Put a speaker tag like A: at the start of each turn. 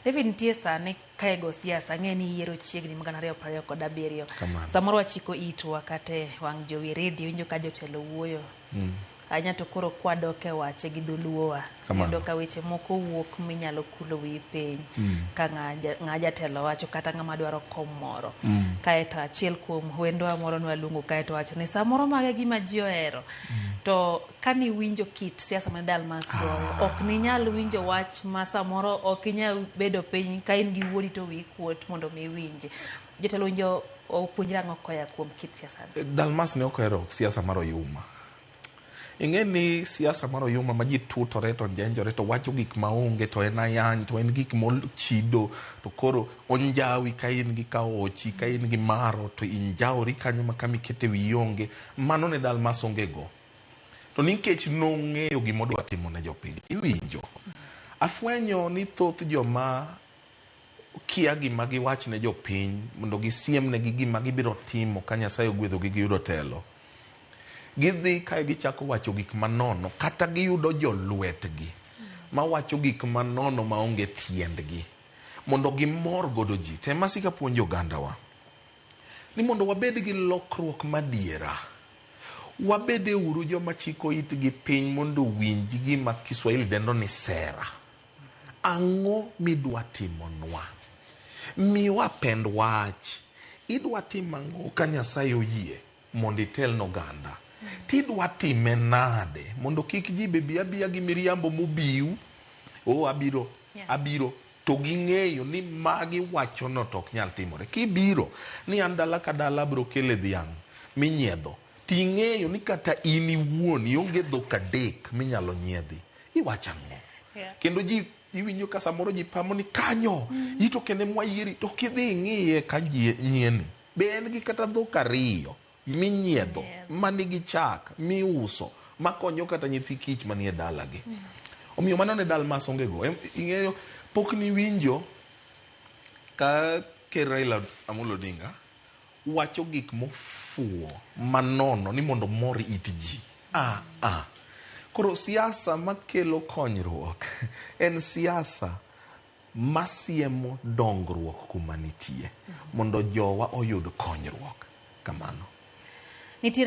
A: David nitie sani kae go siasa ang'e ni yiero chiegni ma 2027.
B: Kamano.
A: Samoro wachiko itwa kata e wang' jowi redio winjo ka jotelo wuoyo. Ahinya to koro kwadok e wache gi dholuowa.
B: Kamano.
A: Iyudo ka weche moko wuok minyalo kulo wiyi piny ka ng'a jatelo wacho kata ng'ama dwaro kom moro. Kaeto achiel kuom wendwa moro nwaluongo kaeto wacho ni samoro mago e gima ji ohero. To kaniwinjo kit siasa ma Dalmas goyo, ok ninyal winjo wach ma samoro ok inyal bedo piny ka in gi wuodi to wiyi kuot mondo mi iwinji. Jotelo winjo opuonjre ang'o koya kuom kit siasa ni?
B: Dalmas ne ok ohero siasa mar oyuma. Ing'e ni siasa mar oyuma ma ji tutore to njenjore to wacho gik maonge to en ayany to en gik mochido to koro onjawi ka in gi kaochi ka in gi maro to injawori kanyo ma kama ikete wiyi onge. Mano ne Dalmas onge go. To nikech nong'eyo gima odwa timo ne jopiny. Iwinjo. Afwenyo ni thoth joma kia gima giwach ne jopiny mondo gisiem negi gima gibiro timo ka Nyasaye ogwedhogi giyudo telo. Gidhi kae gichako wacho gik manono kata giyudo jolwetgi mawacho gik manono maonge tiendgi mondo gimor godo ji. Tem asika puonjo ogandawa ni mondo wabed gi lokruok madiera, wabede uru joma chiko itgi piny mondo owinj gima Kiswahili dendo ni sera. Ang'o midwa timonwa? Miwa pend wach. Idwa timo ang'o ka Nyasaye oyie mondo itel ne oganda? Tidwa time nade mondo kik ji be bi abiya gi miriambo mobiw? Oh, abiro, abiro. To ging'eyo ni magi wachono to ok nyal timore. Kibiro ni an dala ka dala abiro kele dhiang' minyiedho, ting'eyo ni kata in iwuon ionge dhok adek minyalo nyiedhi. Iwacho ang'o? Kendo ji iwinjo ka samoro ji pamo ni kanyo ito kendo ema wayieri to kidhi ing'iye ka nyieni be en gi kata dhok ariyo minyiedho manigi chak miuso makonyo kata nyithi kich manie dalagi. Omiyo mano ne Dalmas onge go. Ing'eyo pok niwinjo ka Ker Raila Amolo Odinga wacho gik mofuwo manono ni mondo omor it ji. Ah, ah. Koro siasa makelo konyruok en siasa masiemo dongruok kuma nitie mondo jowa oyud konyruok. Kamano.
A: Nitiere